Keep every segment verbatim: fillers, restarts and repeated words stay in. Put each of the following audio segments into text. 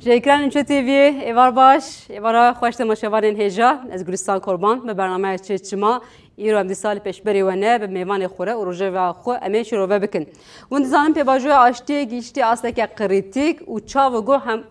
Ji ekranên Ço T V'yê êvar baş, êvara xweş temaşevanên hêja. Ez Gulistan Korban, bi bernameya Çi Çima. Îro em dîsa li pêşberê we ne, bi mêvanê xwe re û rojeva xwe em ê şirove bikin. Hûn dizanin pêvajoya aştiyê gihîştiye asteke krîtîk û çav û guh hem,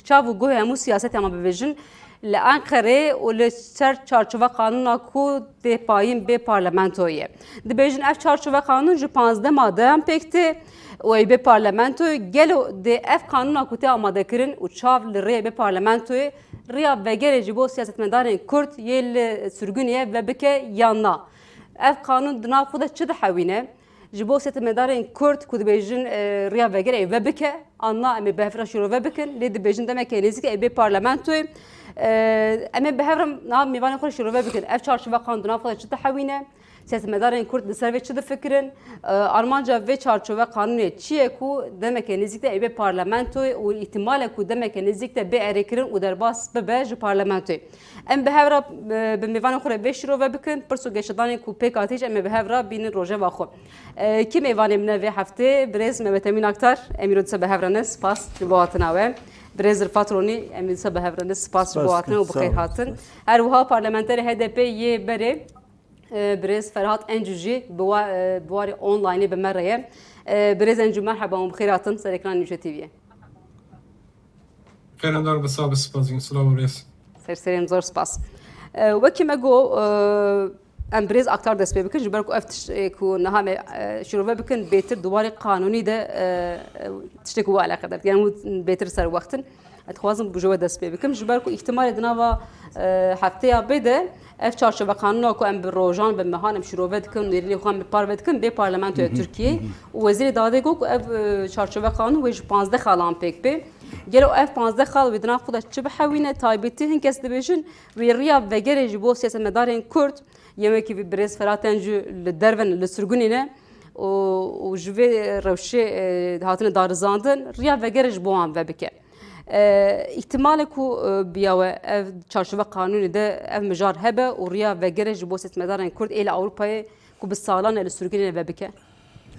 çav û guhê hemû siyasetê, em bibêjin, li Enqerê û li ser çarçova qanûna ku tê payîn bê parlamentoyê. Dibêjin ev çarçove qanûn ji panzdeh madeyan pêk tê û ê bê parlamentoyê. Gelo dê ev qanûna ku tê amadekirin û çav li rê bê parlamentoyê riya vegerê ji bo siyasetmedarên Kurd yê li sirgûnê ye vebike yan na? Ev qanûn di nav xwe de çi dihewîne? Ji bo siyasetmedarên Kurd ku dibêjin, e, riya vegerê ê vebike, an na em ê bi hev re şîrove bikin, lê dibêjin demeke nêzîk ê bê parlamentoyê. E, em ê bi hev re niha mêvanê xwe re şîrove bikin. Ev çarçove qanûn di nav xwe de çi dihewîne? Siyasetmedarên Kurd li ser vê çi difikirin? E, armanca vê çarçove qanûnê çi ye ku demeke nêzîk de ê bê parlamentoyê û îhtimal e ku demeke nêzîk de bê erêkirin û derbas bibe ji parlamentoyê? Em bi hev re, e, bi mêvanên xwe re vê şîrove bikin. Pirs û geşedanên ku pêk hatî jî em ê bi hev re bînin rojeva xwe. E, kî mêvanê min e vê heftê? Birêz Mehmet Emîn Aktar, em îro dîsa bi hev re ne, spas ji bo hatina we. Birêz Rifat Ronî, em dîsa bi hev re ne, spas ji bo hatina we û bi xêr hatin. Her wiha parlamenterê H D P yê berê, e, birêz Ferhat Encû jî bi wa-, e, bi warê onlineê bi me re ye. E, birêz Encû, merheba û bi xêr hatin ser ekranên Nûçe T V'yê. Xêrendar be, sax be, spas jî, silav û rêz. Ser serê min, zor spas. E, wekî me got, e, em birêz Aktar dest pê bikin, ji ber ku ev tişt, e, ku niha me, e, şîrove bikin, bêtir di warê qanûnî de, e, e, tiştê ku we eleqedar, yani hûn bêtir ser wext in. Ez dixwazim ji we dest pê bikim, ji ber ku îhtimalê di nava, e, hefteya bê de ev çarçove qanûna ku em bi rojan, bi mehan em şîrove dikin, nêrînê xwe em bi parve dikin, bê parlamentoya Tirkiyê û Wezîrê Dadê got ku ev, e, çarçove qanûn wê ji panzdeh xalan pêk bê. Gelo ev panzdeh xal wê di nav xwe de çi bihewîne? Taybetî hin kes dibêjin wê riya vegerê ji bo siyasetmedarên Kurd, yên wekî vî birêz Ferhat Encû li derve ne, li sirgûnê ne û, û ji vê rewşê, e, hatine darizandin, riya vegerê ji bo wan vebike. E, îhtimalê ku, e, biya we ev çarçove qanûnê de ev mijar hebe û riya vegerê ji bo siyasetmedarên Kurd ê li Ewropayê ku bi salan e li sirgûnê ne vebike?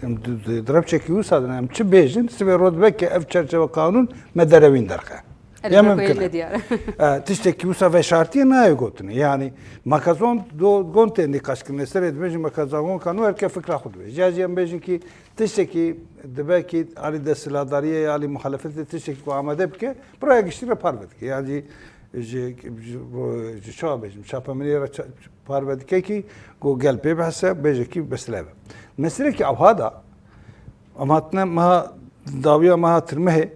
Em di, di, di rewşekî wisa de ne. Em çi bêjin, sibê rot be ke ev çerçeve qanûn me derewîn derxe. Erê, ya mimkun e. E, tiştekî wisa veşartiyê nayê gotinê. Yani, makazon do-, gon tê nîqaşkirinê serê dibêjin, makazon kan her ke fikra xwe dibêje. Ya jî em bêjin ki tiştekî dibe ki alî desthilatdariyê ya alî muhalefetê tiştekî ku amade bike, bi raya giştî re parve dike. Yani, ji, ji, ji çawa bêjim, çapemeniyê re ça-, parve dike ki ku gel pê bihese, bêje ki mesele be. Meselekî ewha da, em hatine meha dawiya meha tirmehê,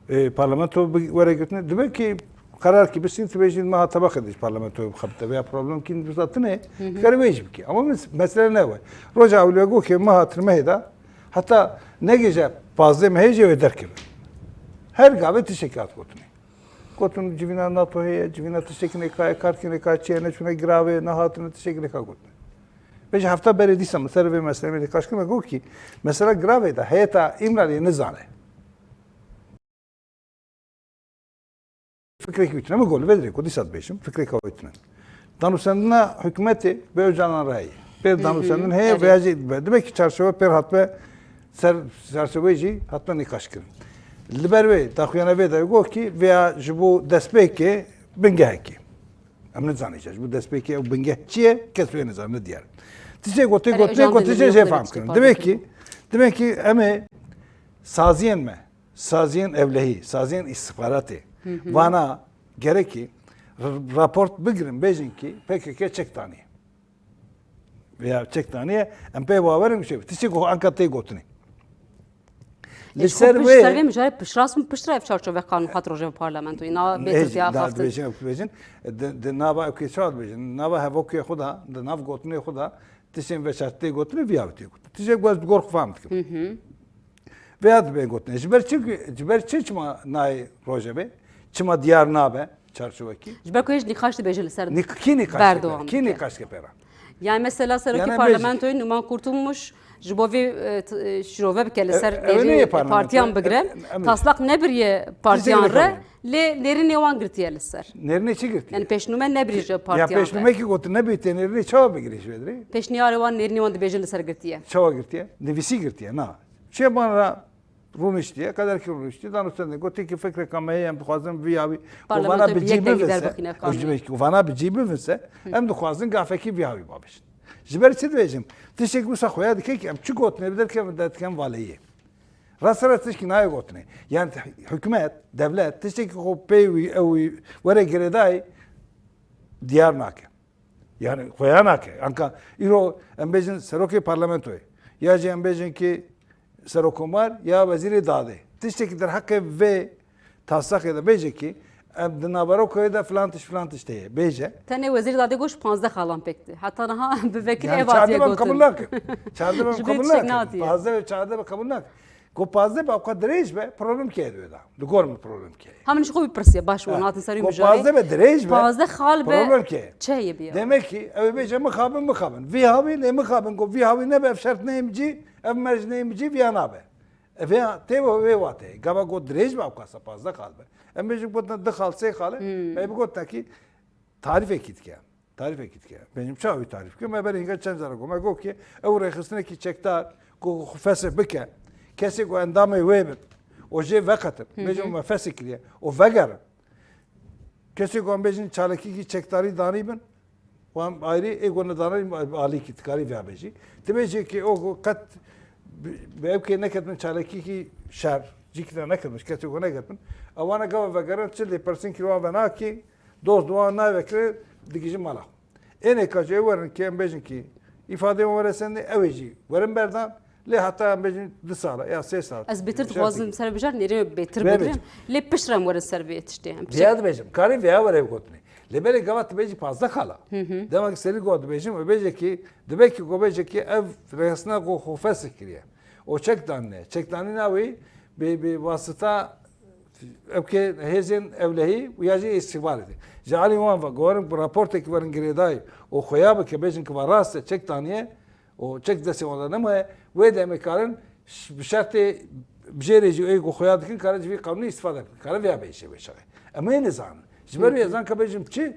e, parlamento bi-, were girtine. Dibe ki qerar ki bisîn, tu bêjî meha tebeqê de ji parlamentoyê bixebite veya problem kî bizatinê, dikare wê jî bike. Ama mes-, mesele ne we. Roja ewlê got ki meha tirmehê de, heta negêje pazdeh mehê jî wê derkeve. Her gavê tiştekî hat gotinê. Gotin civîna NATO heye, civîna tiştekî nêka ye, kartkî nêka çi ye, neçûne giravê, nehatine tiştekî nêka gotin. Vê ji hefta berê dîsa min ser vê meselê me nîqaş kir, me got ki mesela giravê de heyeta Îmraliyê nizane. Fikrekî wî tune, min got li vê dirê ku dîsa dibêjim, fikreka wî tune. Danûsendina hikûmetê bi Ocalan re heye. Pêr danûsendin heye, vêya jî dibe. Dibe ki çarşewe pêr hatbe ser çarşewê jî hatbe nîqaş kirin. Li ber wê daxuyana vê de got ki vêya ji bo destpêkê bingehekê. Em nizanin ji bo destpêkê ew bingeh çi ye, kes wê nizane, ne diyar. Tiştê ku tê gotinê, ku tiştê jê fehm kirin. Dibe ki, dibe ki em ê saziyên me, saziyên ewlehî, saziyên îstixbaratê, vana gerekî r-, raport bigirin, bêjin ki P K K çek daniye. Veya çek daniye, em pê bawer in ku şey, tiştê ku anka tê gotinê. Li ser wê, ser vê mijarê piştrast bûn, piştre ev çarçove qanûn hat rojeva parlamentoyê, na bê tirtiya axaftin. Dibêjin, ew dibêjin, di, di nava ew kê çawa dibêjin, nava hevokê xwe da, di nav gotinê xwe da, tiştên veşartiyê gotinê, viya wê tê gotin. Tiştê ku ez bi gor xwe fam dikim. Vêya dibe gotinê. Ji ber çi, ji ber çi çima nayê rojevê? Çima diyar nabe çarçovekî? Ji ber ku hêj nîqaş dibêje li ser berdewam dike. Kî nîqaş dike pêra? Yani mesela serokê parlamentoyê Numan Kurtulmuş ji bo vê, e, t-, e, şirove bike li ser nêrî partiyan bigire. Taslak nebiriye partiyan re, lê nêrînê wan girtiye li ser. Nêrînê çi girtiye? Yani pêşnûme nebiriye ji partiyan re. Ya pêşnûmekî gotin nebî tê nêrînê çawa bigirî ji vê dirê? Pêşniyarê wan nêrînê wan dibêje li ser girtiye. Çawa girtiye? Nivîsî girtiye, na. Çiye ban ra rûniştiye, qederkî rûniştiye, dano ser dê, got, têkî fikreka me heye, em dixwazin vî hawî, û vana Parlamentoyê bi bi cî yek dengî bivise, derbixe, ne kanûn. Ji ber ku vana bi cî bivise, em dixwazin gafekî vî hawî babêjin. Ji ber çi dibêjim? Tiştekî wisa xuya dike ki em çi gotinê bi derkevin, derdikin valeyê. Rastera tişkî nayê gotinê. Yani hikûmet, devlet, tiştekî xwe pê wî, ew wî were girêdayî diyar nake. Yani xuya nake. Anka îro em bêjin serokê parlamentoyê. Ya jî em bêjin ki serokomar ya wezîrê dadê. Tiştekî derheqê vê taslaqê de bêje ki em di naverokoyê de filan tişt, filan tişt heye. Bêje. Tenê wezîrê dadê got ji panzdeh xalan pêk tê. Heta niha bi vekirî Yani ev hatiye çardeh em gotin. Qebul nakin. Çardeh em Ji ber qebul tiştek nakin. Natiye. Panzdeh ve çardeh em qebul nakin. Ku panzdeh be, ku dirêj be, problem keye di wê de. Li gor min problem keye. Ha, min ji xwe bipirsiye, baş, wan hatin ser wî mijarê. Ku panzdeh be dirêj be, panzdeh xal be, problem keye. Çi heye biya? Demek ki, ew ê bêje mixabin, mixabin. Vî hawî lê mixabin, ku vî hawî nebe, ev şert neyê min cî, ev merc neyê min cî, viya nabe. E, vê, tê wê, wê wateyê. Gava got dirêj be, ew kasa panzdeh xal be. Em bêjin gotin du xal, sê xal e. Hmm. Me bi gotin ki tarîfekî dike. Tarîfekî dike. Bêjim çawa wî tarîf dike? Me berê hînga çend cara got. Me got ki ew rêxistinekî çekdar ku xwe fesih bike. Kesê ku endamê wê bin û jê veqetin. Hı hı. Bêjim me fesih kiriye û vegerin. Kesê ku em bêjin çalakîkî çekdarî danî bin, wan ayrî ê ku nedanî alîkî dikarî vê bêjî. Ti bêjî ki o ku qet bi, bi ew kê neketibin çalakîkî şer, cîkî de neketibin, kesê ku neketibin. Ewana gava vegerin, çi lê pirsîn kir wan venakî, Dost wan nayê vekirê, digihîjin mala xwe. Ênê ka jî ê werin ki em bêjin ki îfadeyê wan were sendê, ew ê jî werin berdan, lê heta em bêjin du sala ya sê sal. Ez bêtir dixwazim ser bijar nêrê bêtir Bê bigrim. Bêtir. Lê pişt re em werin ser vê tiştê. Em Vêya dibêjim, karî vêya were gotinê. Lê belê gava tu bêjî pazdeh xala. Hı hı. Dema ki serî got dibêjim, û bêje ki, dibe ki ku bêje ki ev rêxistina ku xwe fesih kiriye. O çek danine. Çek danîna wî bi, bi wasita Ev ke hêzên ewlehî û ya jî îstîxbaratê. Ji alî wan ve, ku werin bi raportekî werin girêdayî û xuya bike, bêjin ki va rast e, çek daniye û çek destê wan de nemaye, wê demê karin ş-, bi şertê bijêrê jî ê ku xuya dikin, karin ji vî qanûnî îstîfade bikin. Karin vêya bêjê wê şerê. Em ê nizanin. Ji ber wî ez anka bêjim çi?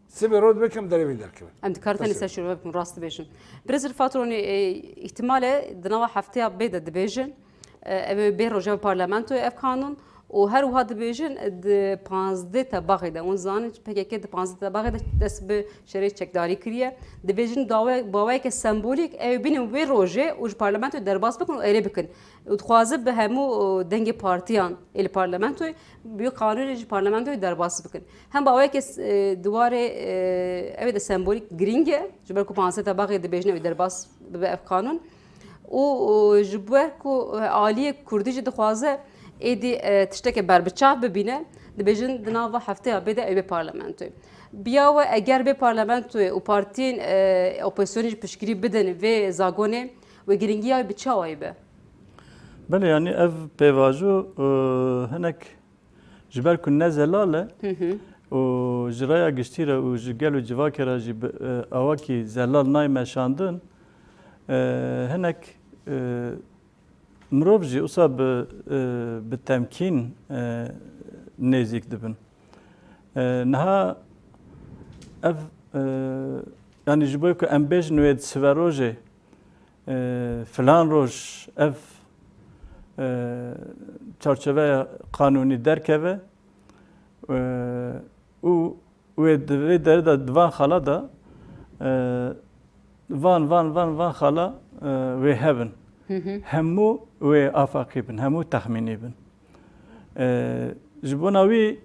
Sibê roj bikim derê wî derkevin. Em dikarin tenê ser şûre bikin, rast dibêjin. Birêz Rifat Ronî, e, îhtimal e di nava hefteya bê de dibêjin, e, ev ê bê roja parlamentoyê ev kanûn û her wiha dibêjin di panzdeh tebaxê de, hûn zanin P K K di panzdeh tebaxê de dest bi şerê çekdarî kiriye. Dibêjin dawe-, bi awayeke sembolîk ew ê bînin wê rojê û ji parlamentoyê derbas bikin û erê bikin. Û dixwaze bi hemû, e, dengê partiyan ê li parlamentoyê, bi wî qanûnê ji parlamentoyê derbas bikin. Hem bi awayeke s-, e, di warê, e, ew ê de sembolîk girîng e, ji ber ku panzdeh tebaxê dibêjin ew ê derbas bibe ev qanûn. Û, û ji ber ku, e, aliyê kurdî jî dixwaze êdî, e, tişteke berbiçav bibîne, dibêjin di nava hefteya bê de ew bê parlamentoyê. Biya we eger bê parlamentoyê û partiyên, e, opozisyonê jî piştgirî bidin vê zagonê, wê girîngiya wî bi çi awayî be? Belê, yanî ev pêvajo, e, hinek Ji ber ku ne zelal e Hı hı. û ji raya giştî re û ji gel û civakê re jî bi, e, awakî zelal nayê meşandin, e, hinek, e, mirov jî usa bi, e, bi temkîn, e, nêzîk dibin. E, niha ev, e, yanî ji bo ku em bêjin wê di siverojê, e, filan roj ev, e, çarçoveya qanûnî derkeve, e, û wê di vê derê de di van xala de, e, van, van, van, van xala, e, wê hebin. Hı hı. Hemû wê afaqî bin, hemû texmînî bin. E, ji bona wî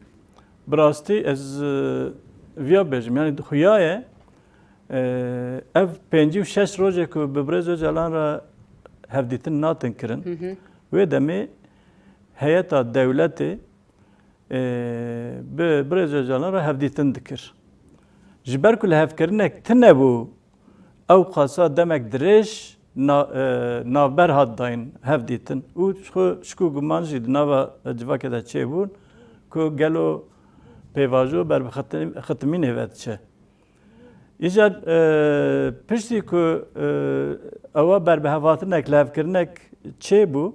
bi rastî ez, e, viya bêjim, yanî xuya ye, Ev pêncî û şeş rojê ku bi Birêz Ocalan re hevdîtin natin kirin, Hı hı. wê demê heyeta dewletê, e, bi Birêz Ocalan re hevdîtin dikir. Ji ber ku lihevkirinek tune bû, ew qasa demek dirêj na-, e, navber hat dayîn hevdîtin û ji xwe şik û guman jî di nava civakê de çêbûn ku gelo pêvajo ber bi xitim-, xitimînê ve diçe. Îcar, e, piştî ku, e, ewa berbihevhatinek, lihevkirinek çêbû,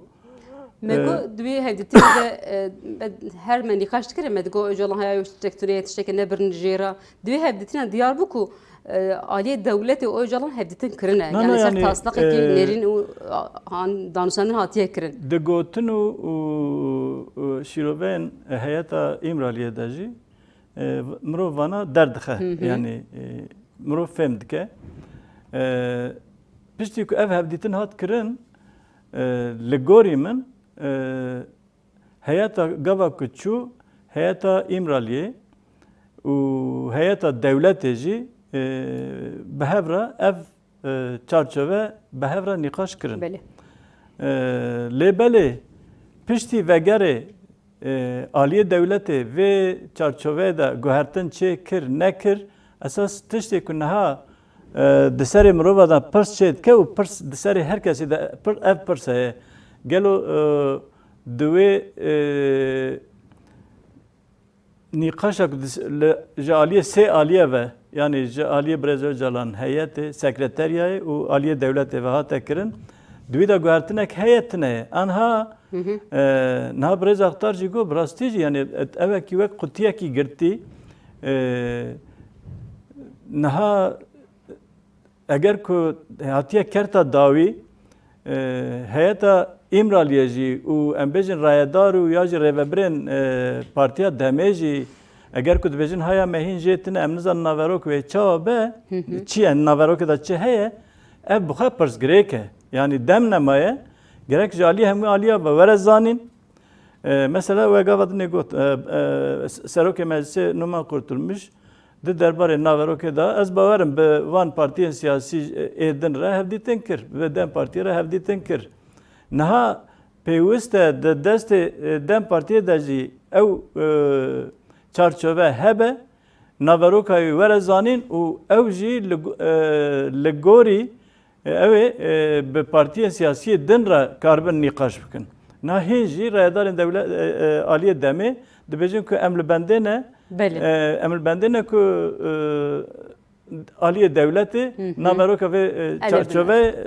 Me got, di wê hevdîtinê de, e, me her me nîqaş dikirin, me digot Ocalan haya tiştek tune ye, tiştekê nebirin jê re. Di wê hevdîtinê diyar bû ku, e, aliyê dewletê û Ocalan hevdîtin kirine. Na, na, yani ser yanî, taslaqekî e, nêrîn û, a, han, danûstandin hatiye kirin. Di gotin û, û, û şîroveyên heyeta Îmraliyê de jî, e, mirov vana derdixe. Hı hı. Yani, e, mirov fêm dike. E, piştî ku ev hevdîtin hat kirin, e, li gorî min, e, heyeta gava ku çû, heyeta Îmraliyê û heyeta dewletê jî, e, bi hev re ev, e, çarçove bi hev re nîqaş kirin. Belê. E, lê belê piştî vegerê, e, aliyê dewletê vê çarçoveyê de guhertin çê kir, nekir, esas tiştê ku niha, e, di serê mirova de pirs çê dike û pirs di serê her kesî de pir-, ev pirs heye. Gelo, e, di wê, e, nîqaşa ku dis-, li, ji aliyê sê aliye ve, yanî ji aliyê Birêz Ocalan, heyetê, sekreteriyayê û aliyê dewletê ve hate kirin, di wî de guhertinek heye, tune ye. Anha, Hı hı. e, niha Birêz Axtar jî got, bi rastî jî, yanî, evekî wek qutiyekî girtî, e, niha eger ku hatiye kerta dawî, e, heyeta Îmraliyê jî û em bêjin rayedar û ya jî rêvebirên, e, Partiya Demê jî, eger ku dibêjin haya me hîn jê tine, em nizanin naverok wê çawa be, Hı hı. çi ye, naverokê de çi heye, ev bi xwe pirsgirêk e. Yanî dem nemaye, gerek ji aliyê hemû aliya ve were zanîn. E, mesela we gava dinê got, e, e, Serokê Meclisê Numan Kurtulmuş di derbarê naverokê de, ez bawerim bi van partiyên siyasî, e, ê din re hevdîtin kir, bi DEM Partiyê re hevdîtin kir. Niha pêwist e di destê, e, DEM Partiyê de jî ew, e, çarçove hebe, naveroka wî were zanîn û ew jî li go-, e, li gorî, e, ew ê, e, bi partiyên siyasî din re karibin nîqaş bikin. Niha hîn jî rayedarên dewle-, e, e, aliyê demê dibêjin ku em li bendê ne, Belê. e, em li bendê ne ku, e, aliyê dewletê Hı hı. naveroka vê, e, Ev ê çarçove,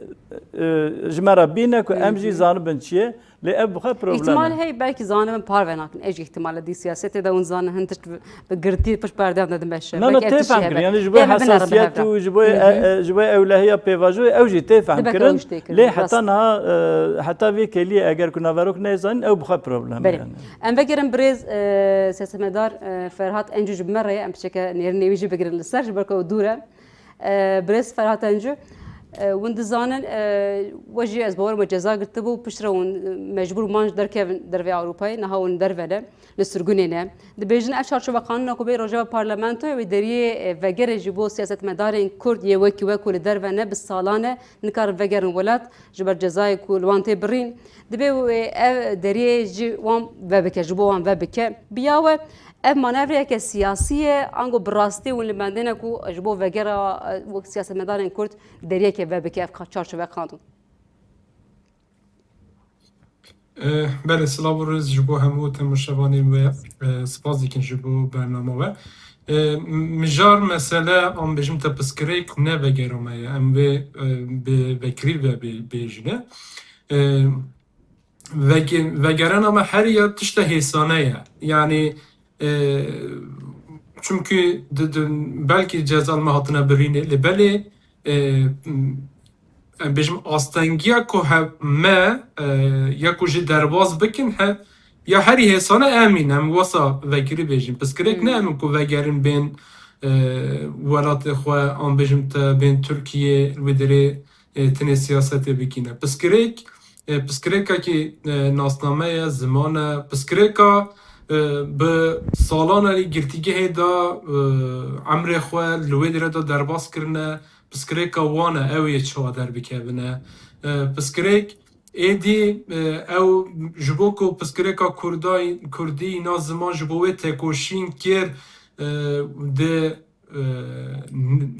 e, ji me re bîne ku em jî Hı hı. zanibin çi ye. Lê ev bi xwe problem Îhtimal e. Hey, belkî zanibin parve nakin. Ev jî îhtimal e. Di siyasetê de hûn zanin hin tişt bi, bi girtî pişt perdeyan de dimeşe. Na, na, Belkî ev tê tiştî fehm hebe. kirin. Yanî ji bo Ê, me binerin bi hesasiyet hevra. û ji bo Hı hı. e, e, ji bo ewlehiya pêvajoyê ew jî tê fehm Dibeke kirin. ew jî tê kirin, Lê rast. heta niha, e, heta vê kêliyê eger ku naverok neyzanin ew bi xwe problem e Belê. yani. Em vegerin birêz, e, siyasetmedar, e, Ferhat Encû ji me re ye. Em piçeke nêrînê wî jî bigirin li ser, ji ber ku ew dûr e. E, birêz Ferhat Encû, e, hûn dizanin, e, we jî ez bawer me ceza girtibû, piştre hûn, e, mecbûr man ji derkevin dervê Ewropayê, niha hûn derve ne, li sirgunê ne. Dibêjin ev çarçoveqanûna ku bê rojeva parlamentoyê wê deriyê, e, vegerê ji bo siyasetmedarên Kurd yê wekî we ku li derve ne bi salan e, nikarin vegerin welat, ji ber cezayê ku li wan tê birîn. Dibê wê ev deriyê ji wan vebike, ji bo wan vebike. Bi ya we ev manevreyeke siyasî ye, ango bi rastî hûn li bendê ne ku ji bo vegera, e, wek siyasetmedarên Kurd deriyeke vebike ev ka-, çarçoveqanûn? E, belê, silav û rêz ji bo hemû temaşevanên we. E, spas dikin ji bo bernama we. E, m-, mijar mesele, em bêjim te piskirêk ne vegera me ye. Em vê, e, bi vekirî ve bê-, bêjine. E, veke-, vegerena me her ya tişta hêsane ye. Yanî, e, çimkî di, di, belkî ceza li me hatine birînê, lê belê, e, em bêjim astengiya ku hev me, e, ya ku jî derbas bikin, hev, ya herî hêsane em in, em wesa vekirî bêjin. Piskirêk ne Hmm. em in ku vegerin bên, e, welatê xwe, an bêjim te bên Tirkiye, wê derê, e, tenê siyasetê bikîne. Piskirêk, e, piskirêkekî, e, nasname ye, ziman e. Piskirêka, e, bi salan e li girtîgehê de, e, emrê xwe li wê derê de derbas kirine. Piskirêka wan e, ew ê çawa derbikevine. E, piskirêk êdî, e, ew ji bo ku piskirêka Kurda-, Kurdî îna ziman ji bo wê tekoşîn kir, e, di, e,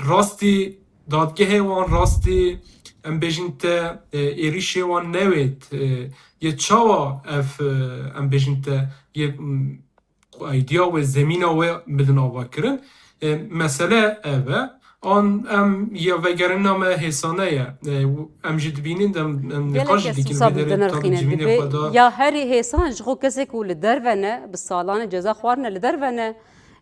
rastî dadgehê wan, rastî em bêjin te, e, êrîşê wan newêt, e, yê çawa ev, e, em bêjin te yê, m, idea wê, zemîna wê bidin avakirin. E, mesele ev e. An em ya vegerina me hêsane ye. E, em jî dibînin, em, em Gelek nîqaş jî kes dikin wisa vê derê dinirxîne, tabî civînê dibê xwe da. Ya herî hêsan ji xwe kesê ku li derve ne, bi salan e ceza xwarine li derve ne,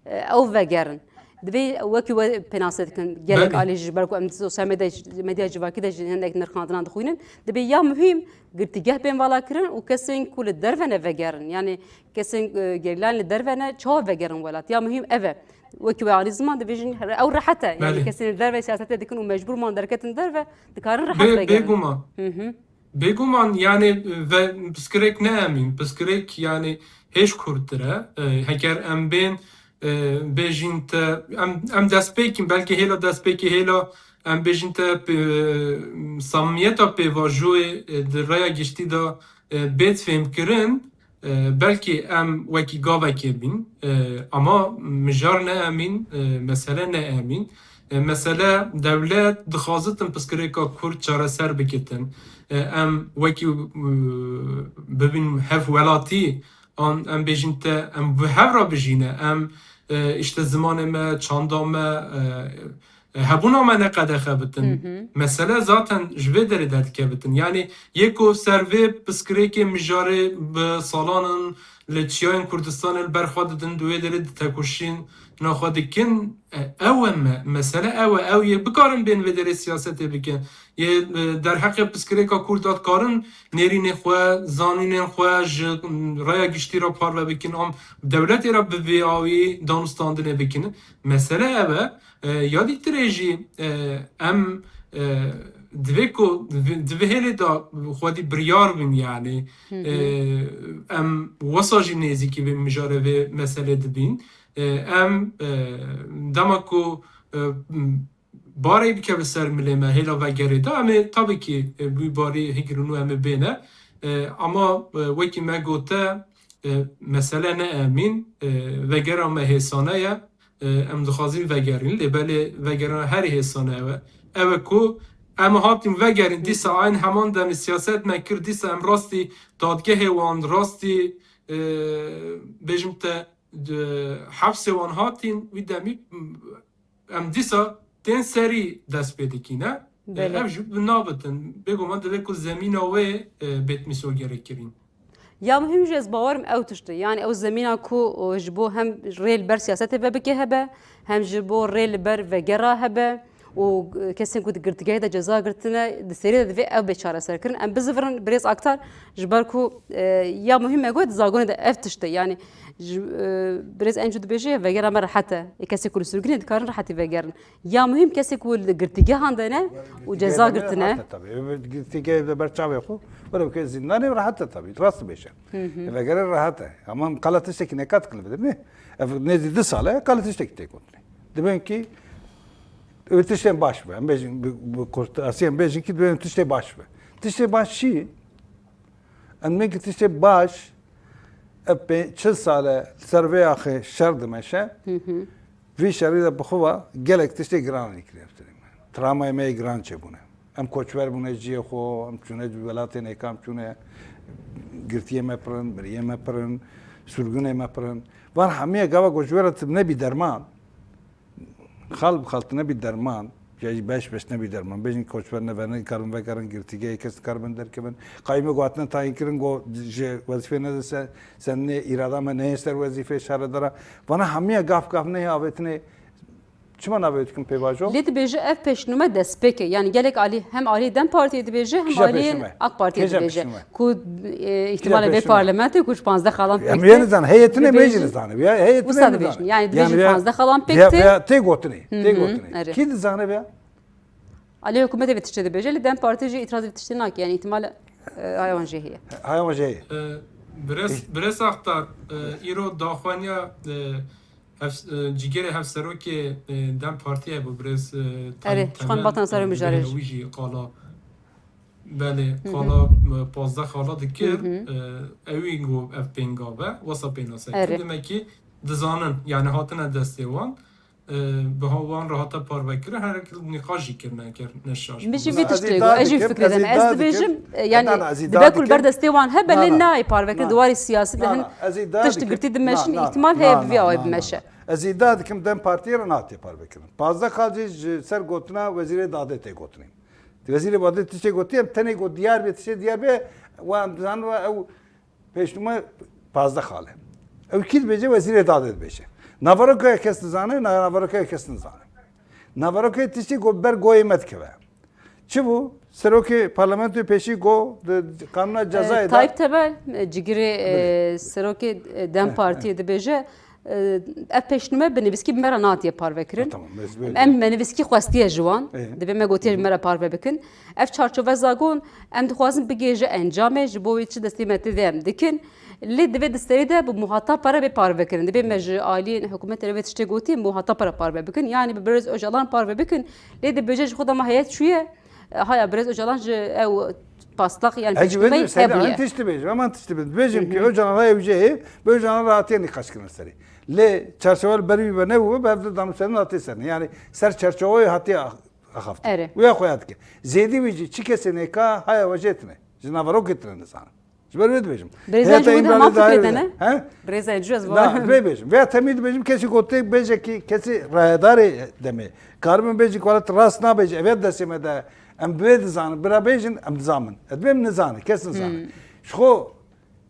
e, ew vegerin. Divê wekî we pênase dikin. Gelek Belê. alî ji ber ku em sosyal medya, medya civakî de jî hinek nirxandina dixwînin. Dibê ya muhîm girtîgeh bên vala kirin û kesên ku li derve ne vegerin. Yani kesên, e, gerîlayan li derve ne çawa vegerin welat. Ya muhîm ev e. Wekî we anî ziman dibêjin ew rehet e. Yani Belê. kesên li derve siyasetê dikin û mecbûr man derketin derve, dikarin rehet Bê, vegerin. bêguman. Hı hı. Bêguman yani ve piskirêk ne emîn. Piskirêk yani hêj kurtir e. E, heger em bên, e, bêjin te, em, em destpêkîn, belkî hêla destpêkî hêla em bêjin te pê-, samimiyeta pêvajoyê, e, di raya giştî de, e, bêt fêmkirin, e, belkî em wekî gavekê bîn, e, ama mijar ne emîn, e, mesele ne emîn. E, mesele dewlet dixwazitin piskirêka Kurd çareser bikitin. E, em wekî, e, bibin hevwelatî, an em bêjin te, em bi hev re bijîne, em, e, işte zimanê me, çanda me, e, e, hebûna me ne qedexe bitin. Hı hı. Mesele zaten ji vê derê derdikevitin. Yani yê ku ser vê piskirêkê mijarê bi salan in li çiyayên Kurdistanê li ber xwe didin, di wê derê ditekoşîn, naxwe dikin, e, ew e me-, mesele ew e, ew yê bikarin bên vê derê siyasetê bikin. Yê, e, derheqê piskirêka Kurd de dikarin nêrînê xwe, zanînên xwe ji, m, raya giştî re parve bikin, am dewletê re bi vê awî danûstandinê bikin. Mesele ev e. E, ya dîtirê jî, e, em, e, divê ku, di vê, di vê hêlê de xwedî biryar bin, yani, Hı hı. e, em wesa jî nêzîkî vê mijarê vê meselê dibîn. E, em, e, dema ku, e, m, barê bikeve ser milê me, hêla vegerê de, em ê tabii ki, e, wî barî hingir û nû em ê bêne. E, ama, e, wekî me gote, e, mesele ne emîn, e, vegera me hêsane ye. E, em dixwazin vegerin, lê belê vegerina herî hêsane ew e. Ew e ku em hatin vegerin, dîsa aynî heman demê siyaset me kir, dîsa em rastî dadgehê wan, rastî, e, bêjim te, di hepsê wan hatin, wî demî, em dîsa tên serî dest pê dikîne. E, Belê. ev jî bi nabitin. Bêguman divê ku zemîna wê, e, bêt mîsogerê kirîn. Ya muhîm jî ez bawerim ew tişt e. Yani ew zemîna ku, o, ji bo hem rê li ber siyasetê ve bike hebe, hem ji bo rê li ber vegera hebe û, e, kesên ku di girtîgehê de ceza girtine, di serî de divê ew bê çareserkirin. Em bizivirin birêz Aktar, ji ber ku, e, ya muhîm me got zagonê de ev tişt e. Yani ji, e, birêz Encu dibêje vegera me rehet e. Ê kesê ku li sirgûnê dikarin rehetî vegerin. Ya muhîm kesê ku li girtîgehan de ne û ceza girtîgehê de girtine. Rehet e tabii. Girtîgehê de ber çavê xwe, were bike zîndanê rehet e tabii. Rast dibêje. Hı hı. Vegere rehet e. Ama qala tiştekî neka dikine bidir ne? Ev nêzî du sal e, qala tiştekî tê gotinê. Dibên ki, ev tiştên baş be. Em bêjin, bi, bi kurtasî em bêjin ki dibên tiştê baş be. Tiştê baş çi? Em dibên ki tiştê baş, ev pê-, çil sal e, ser vê axê şer dimeşe. Hı hı. Vî şerî de bi xwe ve gelek tiştê giran lê kiriye. Travmayê me yê giran çêbûne. Em koçber bûne cihê xwe, em çûne welatên êka, em çûne girtiyê me pir in, miriyê me pir in, sirgûnê me pir in. Van hemiye gava ku ji we re tu nebî derman, xal bi xal tu nebî derman, ya jî beş beş nebî derman. Bêjin koçber ne, ne karin vegerin girtîgehê, kes karin derkevin. Qayîmê ku hatine tayîn kirin, ku ji wezîfê nede ser, sen nê îrada me neyê ser wezîfê şaredara. Vana hemiye gaf gaf neyê avêtinê. Çima navê dikin pêvajo? Lê dibêje ev pêşnûme destpêk e. Yani gelek alî, hem alî DEM Partiyê dibêje, hem Kîja alî pêşnûme? AK Partiyê Kîja dibêje. Pêşnûme? Ku, e, Kîja ihtimala vê pêşnûme? Parlamentê ku ji panzdeh xalan Em pêk yê tê, nizan, heyetine dibêjin. Mecî nizane, ya, heyetine wisa nizane. Dibêjin. Yani dibêjin, yani, panzdeh xalan pêk tê. Veya tê gotinê, Hı tê hı, gotinê. Erê. Kî dizane veya? Alî hikûmetê vê tiştê dibêje, lê DEM Partî jî îtiraz vê tiştê nake. Yani ihtimale, e, haya wan jê heye. Haya wan jê heye. E, birêz, birêz Axtar, e, îro daxwaniya, e, hev-, e, cîgêrê hevserokê, e, DEM Partî hebû, birêz, e, Erê, Tayyip Temel, Batana ser e, mijarê dibêje jî. Wî jî qala, belê, Hı hı. qala, e, pazdeh xala dikir, Hı hı. e, ewî got ev pêngav e, wesa pênase Erê. Kir. Demek ki dizanin, yani hatine destê wan. e, bi ha-, wan re hate parvekirin, her nîqaş jî kirine, eger ne şaş Min jî bû. Vî tiştê got, ez jî fikredeme. Ez dibêjim, e, yani, dibe ku li ber destê wan hebe, lê nayê parvekirin, di warê siyasî de hin tişt girtî dimeşin, îhtimal heye bi vî awê bimeşe. Ez îdia dikim DEM Partiyê re nahatiye parvekirin. Pazdeh xal jî ji ser gotina Wezîrê Dadê tê gotinê. Wezîrê Dadê tiştê gotiye, em tenê got diyar bê, tiştê diyar bê, we em dizanin we ew pêşnûme pazdeh xal e. Ew kî dibêje? Wezîrê Dadê dibêje. Naveroka kes dizane, na-, naveroka kes nizane. Naverokê tiştî got ber goyê me dikeve. Çi bû? Serokê Parlamentoyê pêşî got, di Kanûna Cezayê de Tayyip Tebel, e, cigirê, e, serokê, e, DEM Partiyê dibêje, e, ev pêşnûme bi nivîskî bi me re natiye parve kirin. Tamam, ez wê Em me nivîskî xwestiye ji wan, Ê. dibê me gotiye ji me re parve bikin. Ev çarçove zagon em dixwazin bigihêje encamê, ji bo wê çi destê me tê de em dikin. Lê divê di serî de bi muhataba re bê parve kirin. Dibê me ji aliyên hikûmetê re vê tiştê gotî, muhataba re parve bikin. Yanî bi birêz Ocalan parve bikin. Lê dibêje ji xwe de me heye çûye. E, haya birêz Ocalan ji ew paslak, yani pêşnûmeyê hebûye. Em tişt dibêjim, em tişt dibêjim. Dibêjim ki Ocalan haya wî jê heye, bi Ocalan re hatiye nîqaş kirin serî. Lê çarçewe li ber wî ve nebû, bi ev de danûserin hatiye serin. Yani ser çarçewe hatiye axaftin. Erê. Wîya xwe ya dike. Zêdî wî jî çi kesê nêka haya we jê tine. Ji naverokê tine nizanin. Ji ber wê dibêjim. Birêzên ji wî de ma fikirê te ne? He? Birêzên ji ez Na, vê bêjim. Veya temî dibêjim, kesî ku tê bêje ki kesî rayedarê demê. Karibin bêjin ku tu rast nabêjî, ev ya destê me de em bi vê dizanin, bira bêjin, em dizanin. Ez dibêm nizane, kes nizane. Hmm. Ji xwe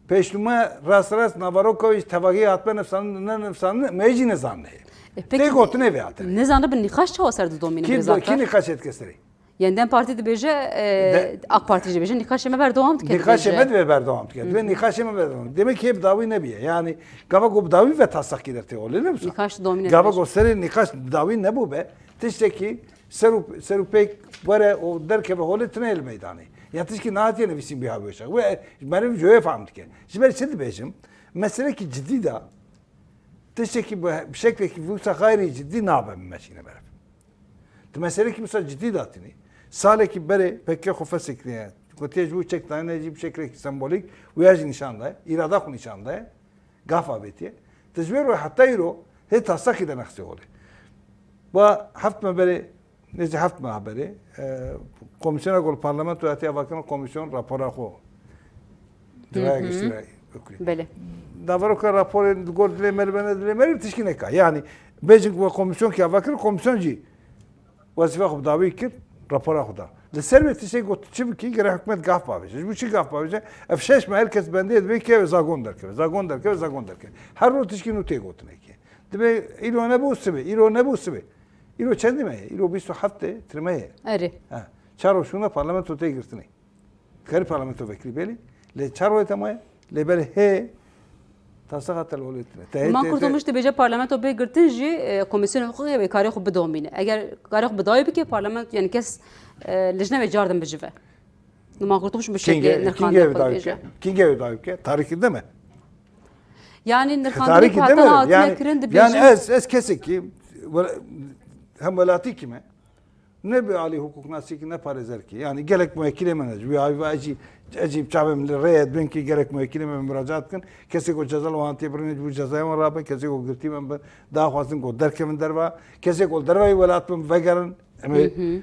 pêşnûme rast rast naveroka wî tevagî hatme nivîsandin, ne nivîsandin, me jî nizane. E, peki, tê gotinê vê hatine. Nizane bi nîqaş çawa ser didomîne? Kî, kî nîqaşê dike serê? Yani DEM Partî dibêje, e, De- AK Partî jî dibêje, nîqaşê me berdewam dike, Nîqaşê dibêje. me divê berdewam dike. Divê nîqaşê me berdewam. Demek ki bi dawî nebiye. Yani gava ku bi dawî ve taslak ki dertê olê, ne wisa? Nîqaş domîne Gava dibêje. ku serê nîqaş bi dawî nebû be, tiştekî ser û, ser û pêk were û derkeve holê tine li meydanê. Ya tişkî nehatiye nivîsîn bî ha weşa. We meriv ji wê fam dike. Ji ber çi dibêjim? Meselekî cidî da, tiştekî bi, bi şeklekî wisa xayrî cidî nabe min meşîne meriv. Tu meselekî wisa cidî datînî. Salekî berê P K K xwe fesik kiriye. Gotiye ji bo çek dayine jî bi şeklekî sembolîk, wîya jî nîşan daye. Îrada xwe nîşan daye. Gaf avêtiye. Tu ji wê re heta îro hê taslakî de nexsê holê. Ba heft me berê, nêzî heft meha berê, e, komîsyona ku li parlamentoyê hatiye avakirin, komîsyon rapora xwe Divaya giştî re bikurî. Belê. Naveroka raporên li gor dilê me li bene dilê me tişkî neka. Yani bêjin ku we komîsyon ki ava kir, komîsyon jî wezîfa xwe bi dawî kir, rapora xwe da. Li ser wê tiştê got çi bikî, gere hikûmet gaf bavêje. Ji bo çi gaf bavêje? Ev şeş me her kes bendê divê ke zagon derkeve, zagon derkeve, zagon derkeve. Her roj tişkî nû tê gotinekê. Dibe îro nebû sibê, îro nebû sibê. Îro çendî me ye? Îro bîst û heft e, tirme ye. Erê. Ha. Çar roj şûna parlamento tê girtinê. Dikarî parlamento vekirî bêlî, lê çar wê te maye, lê berê hê taslaxa te li holê tine. Te hê Numan te- te- Kurtulmuş dibêje parlamento bê girtin jî, e, Komîsyona Hiqûqê wê karê xwe bidomîne. Eger karê xwe bi dawî bike, parlamento, yani kes, e, lijne wê car din bicive. Numan Kurtulmuş bi şeklê Kîngê, nirxandina kîngê xwe wê dawî dibêje. bike? Kîngê wê dawî bike? Tarîkî dime. Yani nirxandinê Tarîkî ku dime. hate hatine Yani, kirin yani dibêjin. ez, ez kesekî wela-, hem welatîkî me. Ne bi alî hukuknasîkî ne parêzerkî. Yani gelek muwekîlê me ne. Ji wî havî ve ez jî, ez jî çavê min li rê ye, dibên ki gelek muwekîlê me muracaat bikin. Kesê ku ceza li wan tê birîne ji bo cezaya wan rabin, kesê ku girtî me bin, daxwazin ku derkevin derva. Kesê ku li dervayî welat bin vegerin. Em ê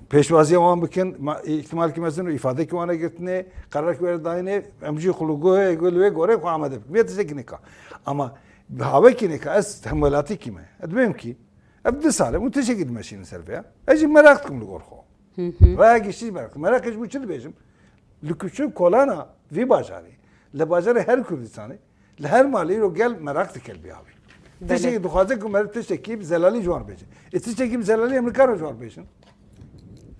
pêşwaziya wan bikin. Ma, îhtimalkî mezin û îfadekî wan e girtinê, qerarekî were dayînê, em jî xwe li guhê, li wê gorê xwe amade bikin. Vê tiştekî nika. Ama bi havekî nika ez hemwelatîkî me. Ez dibêm ki Ev du sal e, hûn tiştekî dimeşînin ser vê ya. Ez jî meraq dikim li gor xwe. Raya giştî jî meraq dikim. Meraqê ji bo çi dibêjim? Li kuçik kolana vî bajarê, li bajarê her Kurdistanê, li her malê îro gel meraq dike li vî havî. Belê. Tiştekî dixwaze ku meriv tiştekî bi zelalî ji wan bêje. Ê tiştekî bi zelalî em nikarin ji wan bêjin.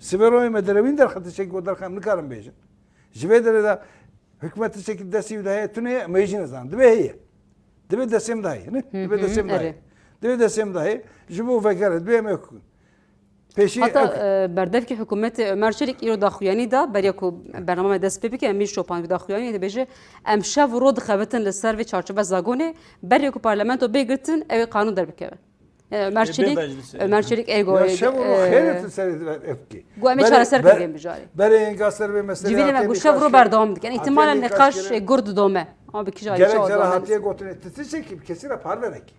Sibê royê me derewîn derxe tiştekî ku derxe em nikarin bêjin. Ji vê derê de Hikûmet tiştekî destê wî de heye tune ye, em ê jî nezanin. Divê heye. Divê destê min de heye, ne? Divê destê min de heye. Divê destê min de heye. Ji bo vegere, divê em ê ku-, pêşî Heta, ew e, berdevkê hikûmetê Ömer Çelik îro daxuyanî da, beriya ku bernama me dest pê bike, Emîr Şopan daxuyanî dibêje, em şev û ro dixebitin li ser vê çarçove zagonê, beriya ku parlamento bê girtin, ew ê qanûn derbikeve. E, Ömer Çelik, Ömer Çelik ê go. Ya şev û ro xêrê tu serê evkî. Got em ê çareser kirgên bijarê. Berê yenga ser vê meselê. Civînê me got şev û ro berdewam dikin. Îhtimalen nîqaş gur didome. Ama bi kî jarî. Gerek jara hatiye gotinê, tu tiştekî bi kesî re parve nekî.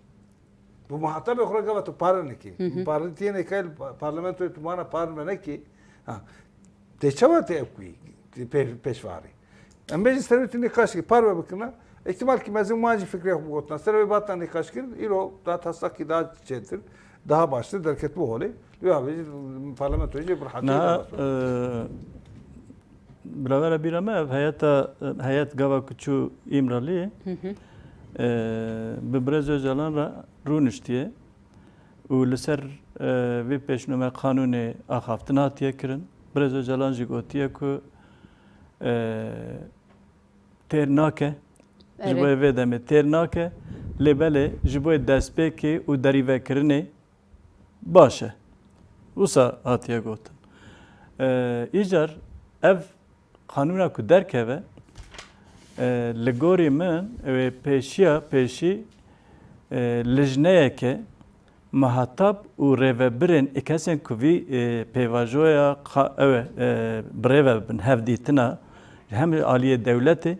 Bi muhatabê xwe re gava tu pare nekî. Hı hı. Parlîtiyê nekay li pa-, parlamentoyê tu mana par me nekî. Ha. Tê çawa tê ev kuyî? Tê pê-, pêşvarî. Em bêjin serê tu nîqaş kir, parve bikirine. Îhtimal ki mezin wan jî fikrê xwe bigotina. Ser wê bata nîqaş kirin, îro da taslakî daha çêtir, daha baştir derketibû holê. Li wê havê jî parlamentoyê jî bi rehatiyê Niha, derbas bû. e, Biravera bîra me ev heyeta, heyet gava ku çû Îmraliyê, Hı hı. e, bi Birêz Ocalan re rûniştiye û li ser, e, vê pêşnûme qanûnê axaftin hatiye kirin. Birêz Ocalan jî gotiye ku, e, têr nake, ji Erê. bo vê demê têr nake, lê belê ji bo destpêkê û derîvekirinê baş e. Wisa hatiye gotin. E, îcar ev qanûna ku derkeve, e, li gorî min wê pêşiya pêşî, e, lijneyeke muhatab û rêvebirên ê kesên ku vî, e, pêvajoya qa-, ew e, e, birêve bin hevdîtina hem ji aliyê dewletê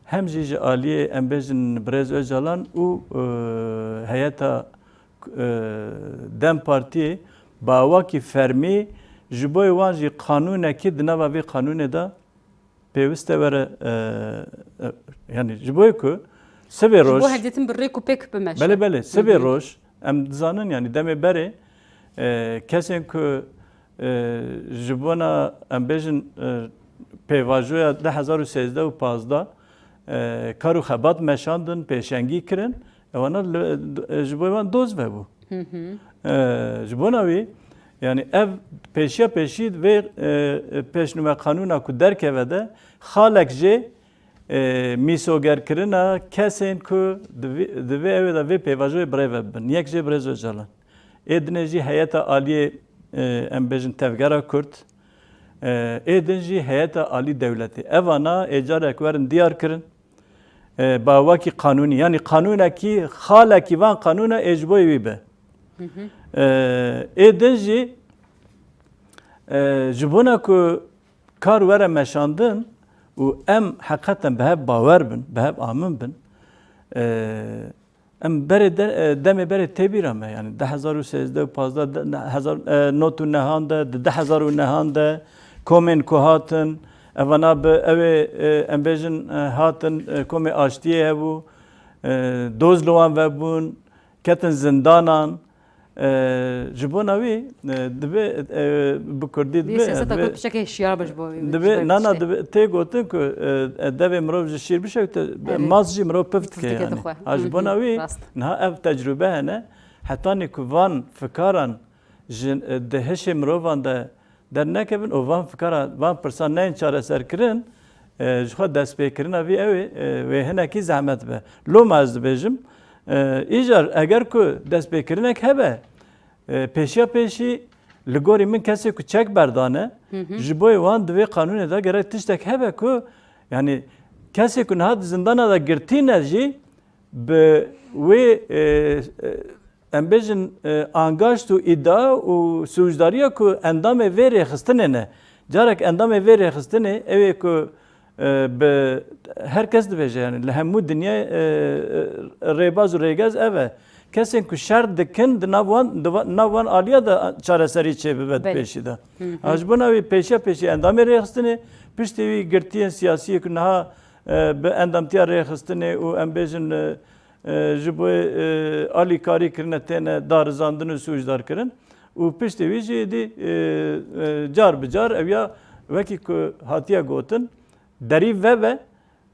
hem jî ji aliyê em bêjin Birêz Ocalan û, e, heyeta e, DEM Partiyê bi awakî fermî ji bo wan jî qanûnekî di nava vê qanûnê de pêwist e were, e, e, yanî ji bo ku sibê Ji bo roj, hevdîtin bi rêk û pêk bimeşe. Belê, belê, Hı sibê hı. roj em dizanin, yanî demê berê, e, kesên ku, e, ji bona em bêjin, e, pêvajoya du hezar û sêzdeh û pazdeh, e, kar û xebat meşandin, pêşengî kirin, Ewana li, ji bo wan doz vebû. Hı hı. E, ji bona wî, yanî ev pêşiya pêşî vê, e, pêşnûme qanûna ku derkeve de xalek jê, e, mîsogerkirina kesên ku divê, divê ew ê de vê pêvajoyê birêve bibin. Yek jê Birêz Ocalan. Ê dinê jî heyeta aliyê, e, em bêjin tevgera Kurd. E, ê din jî heyeta alî dewletê. Evana ê carek werin diyar kirin. E, bi awakî qanûnî, yanî qanûnekî, xalekî van qanûna ê ji bo wî be. Hı hı. E, ê din jî, e, ji bona ku kar were meşandin û em heqeten bi hev bawer bin, bi hev amin bin, e, em berê de, e, demê berê tê bîra me, yanî du hezar û sêzdeh û pazdeh, de, ne, hezar, e, not û nehan de, di du hezar û nehan de, komên ku hatin, evana bi ew ê, e, em bêjin, e, hatin, e, komê aştiyê hebû, e, doz li wan vebûn, ketin zindanan, e, ji bona wî, e, divê, e, bi kurdî Vê divê, siyaseta divê, ku tiştekê hişyar be ji bo wî, divê, ji bo na, na, tiştê. divê, tê gotin ku, e, e, devê mirov ji şîr bişewite, Erê. maz jî mirov piv Piv dike, dike yanî. dixwe. Ha, ji Hı hı. bona wî, Rast. niha ev tecrube hene, hetanî ku van fikaran ji, e, di hişê mirovan de dernekevin û van fikara, van pirsan neyên çareserkirin, e, ji xwe destpêkirina vî ew ê, e, wê hinekî zehmet be. Loma ez dibêjim, e, îcar eger ku destpêkirinek hebe, e, pêşiya pêşî li gorî min kesê ku çek berdane, Hı hı. ji bo wan di vê qanûnê de gerek tiştek hebe ku, yanî kesê ku niha di zindana de girtî ne jî, bi wê, e, e, em bêjin, e, angaşt û îdia û sûcdariya ku endamê vê rêxistinê ne. Carek endamê vê rêxistinê, ew ê ku, e, bi her kes dibêje, yanî li hemû dinyayê, e, e, rêbaz û rêgez ev e. Kesên ku şer dikin di nav wan, di va-, nav wan aliya de çareserî çêbibe di Belê. pêşî de. Hı hı. Ha, ji bona wî pêşiya pêşî endamê rêxistinê, piştî wî girtiyên siyasî ku niha, e, bi endamtiya rêxistinê û em bêjin, e, e, ji bo, e, alîkarî kirine têne darizandin û sûcdar kirin. Û piştî wî jî êdî, e, e, car bi car ew ya wekî ku hatiye gotin, derî vebe,